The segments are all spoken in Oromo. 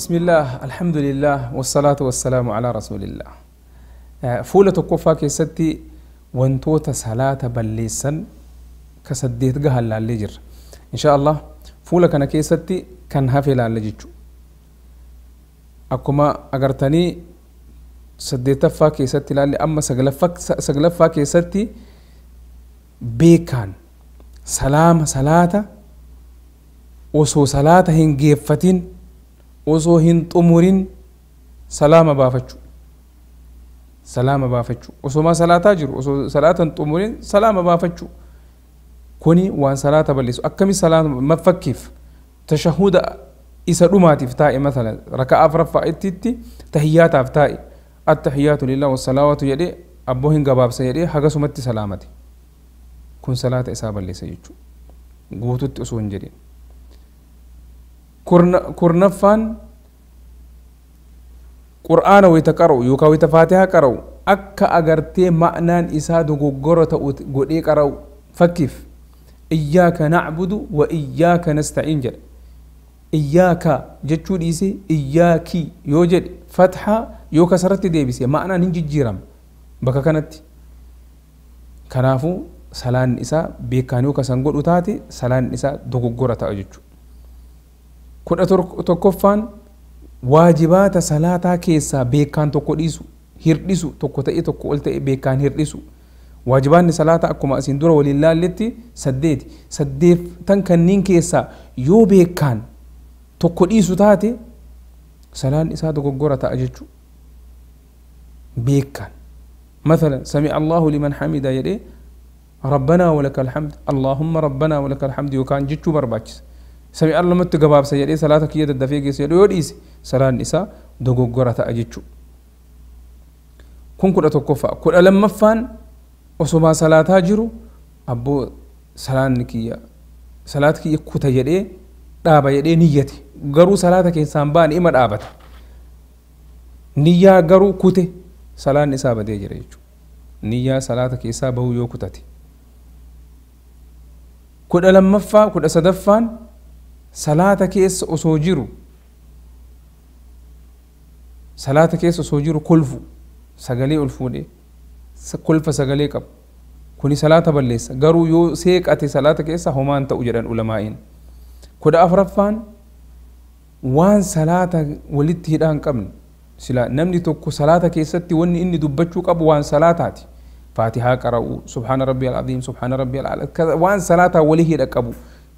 بسم الله الحمد لله والصلاة والسلام على رسول الله. Fuula tokkoffaa keessatti wantoota salaata balleessan ka 8 gahan laallee jirra. Insha Allah fuula kana keessatti kan hafe laalle jechuudha. Akkuma agartanii 8ffaa keessatti laalle, amma 9ffaa keessatti beekaan salaama salaata osoo salaata hin geeffatin, osoo hin xumurin salaama baafachuu. Salaama baafachuu osoma salaataa jiru, osoo salaata hin xumurin salaama baafachuu, kuni waan salaata balleessu. Akkami salaama mafakkiif tashahuda isa dhumaatiif taa'e, mathalan raka'a afuraffaa ittitti tahiyyaataaf taa'e, attahiyaatu lillah wassalawaatu jedhee, abboo hin gabaabsa jedhee hagasumatti salaamate, kun salaata isaa balleessa jechuudha guututti osoo hin jedhin. 10ffaan qur'aana wayita qara'u yookaan wayita faatihaa qara'u akka agartee ma'naan isaa dogoggora ta'u godhee qara'u. Fakkiif iyyaaka na'budu wa iyyaaka nasta'iin jedha, iyyaaka jechuu dhiise iyyaaki yoo jedhe, fathaa yoo kasarratti deebise, ma'naan hin jijjiirama bakka kanatti. Kanaafuu salaan isaa beekaan yoo kasan godhu taate salaan isaa dogoggora ta'a jechuudha. 11ffaan waajibaata salaataa keessaa beekaan tokko dhiisu, hirdhisu, tokko ta'e tokko ol ta'e beekaan hirdhisu. Waajibaanni salaataa akkuma asiin dura waliin laalletti 8. 8 kanneen keessaa yoo beekaan tokko dhiisu taate salaan isaa dogoggora ta'a jechuudha. Beekaan مثلا سمع الله لمن حمده jedhee ربنا ولك الحمد اللهم ربنا ولك الحمد yookaan jechuu barbaachisa. Sami allamatti gabaabsa jedhee salaata kiyya daddafee geesse jedhu yoo dhiise salaan isaa dogoggora ta'a jechuudha. Kun 11ffaa. 12ffaan osoma salaataa jiru abboo salaanni kiyya salaata kiyya kuta jedhee dhaaba jedhee niyyate, garuu salaata keessaan ba'an ima dhaabata, niyyaa garuu kute, salaan isaa badee jira jechuudha. Niyyaa salaata keessaa bahuu yoo kutate. 12ffaa 13ffaan salaata keessa osoo jiru, salaata keessa osoo jiru kolfu, sagalee ol fuudhee kolfa sagalee qabu, kuni salaata balleessa, garuu yoo seeqate salaata keessa homaan ta'u jedhan ulamaa'iin. 14ffaan waan salaata walitti hidhaa hin qabne, sila namni tokko salaata keessatti wanni inni dubbachuu qabu waan salaataati. Faatihaa qara'uu, subhaana rabbi al-aziim, subhaana rabbi al-a'laa, waan salaataa walii hidha qabu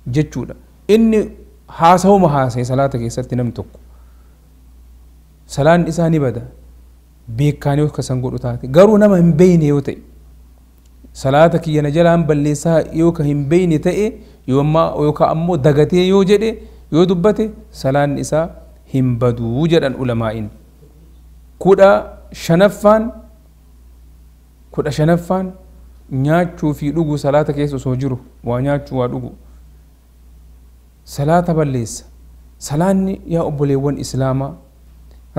jechuudha. Inni haasawuma haasa'e salaata keessatti namni tokko salaan isaa ni bada beekaan yoo kasan godhu taate. Garuu nama hin beeyne yoo ta'e, salaata kiyya na jalaan balleessaa yoo ka hin beeyne ta'e yookaan ammoo dagatee yoo jedhe yoo dubbate salaan isaa hin baduu jedhan ulamaa'iin. 15ffaan nyaachuu fi dhuguu salaata keessa osoo jiru, waa nyaachuu waa dhugu salaata balleessa. Salaanni yaa obboleewwan islaamaa,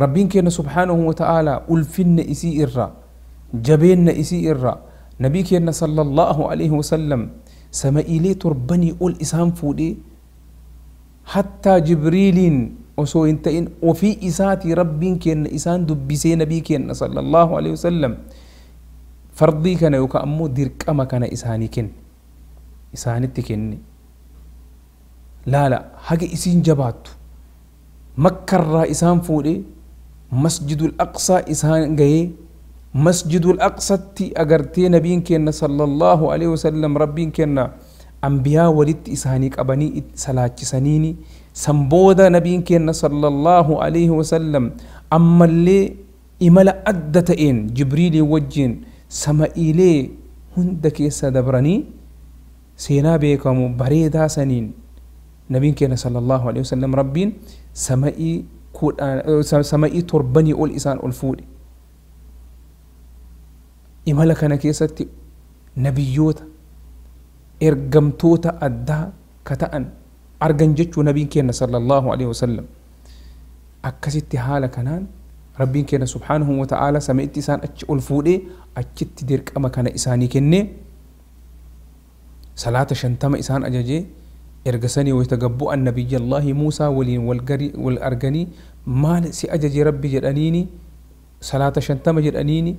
rabbiin keenya subhaanahu wa ta'aalaa ulfinna isii irraa, jabeenna isii irraa, nabii keenya sallallahu alaihi wasallam sama'iilee 7 ol isaan fuudhee, hattaa jibriiliin osoo hin ta'in ofii isaatii rabbiin keenya isaan dubbisee, nabii keenya sallallahu alaihi wasallam fardii kana yookaan ammoo dirqama kana isaanii kenne, isaanitti kenne. Laala haga isiin jabaattu, makkarraa isaan fuudhee masjidul aqsaa isaan gahee, masjidul aqsatti agartee nabiin keenya sallallahu alaihi wasallam rabbiin keenya ambiyaa walitti isaanii qabanii salaachisaniini, san booda nabiin keenya sallallahu alaihi wasallam ammallee imala adda ta'een jibriilii wajjin sama'iilee hunda keessa dabranii, seenaa beekamu bareedaa saniin nabiin keenya sallallahu alaihi wasallam rabbiin sama'ii 7 ol isaan ol fuudhe. Imala kana keessatti nabiyyoota ergamtoota addaa ka ta'an argan jechuu nabiin keenya sallallahu alaihi wasallam. Akkasitti haala kanaan rabbiin keenya subhaanahu wa ta'aala samiitti isaan achi ol fuudhee achitti dirqama kana isaanii kennee, salaata 50 isaan ajajee, erga sanii wayita gabbu'an nabiyyallaahi Muusaa waliin wal arganii Maal si ajaje Rabbi jedhaniini? Salaata 50 jedhaniini.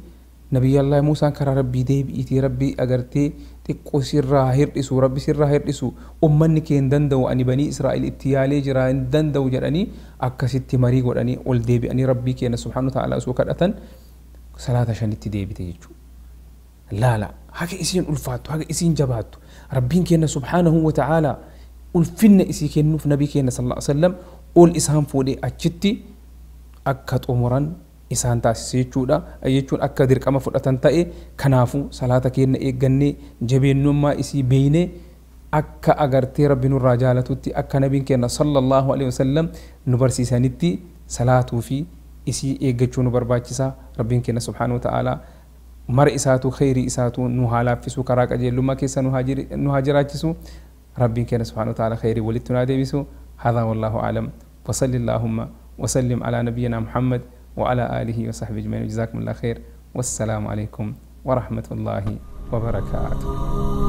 Nabiyyallaahi Muusaan karaa Rabbii deebi'iitii Rabbii agartee xiqqoo sirraa hir'isu, Rabbi sirraa hir'isu, ummanni kee hin danda'u, ani banii Israa'el itti yaalee jira, hin danda'u jedhanii akkasitti marii godhanii ol deebi'anii Rabbii keenya subhaanahu wa ta'ala osoo kadhatan salaata 5tti deebite jechuudha. Laala haga isiin ulfaattu, haga isiin jabaattu, Rabbiin keenya subhaanahu wa ta'ala ulfinna isii kennuuf nabii keenya sallallahu alaihi wasallam ol isaan fuudhee achitti akka xumuran isaan taasise jechuudha. Jechuun akka dirqama fudhatan ta'e. Kanaafuu salaata keenya eeggannee jabeennummaa isii beeynee akka agartee Rabbi nurraa jaalatutti, akka nabiin keenya sallallahu alaihi wasallam nu barsiisanitti salaatuu fi isii eeggachuu nu barbaachisa. Rabbiin keenya subhaanahu wa ta'ala mara isaatu kheyrii isaatu nu haa laaffisu, karaa qajeelummaa keessa nu haa jiraachisu. Rabbiin keenya subhaanahu wa ta'ala kheyrii walitti nu haa deebisu. هذا والله أعلم، وصل اللهم وسلم على نبينا محمد وعلى آله وصحبه أجمعين. جزاكم الله خير، والسلام عليكم ورحمة الله وبركاته.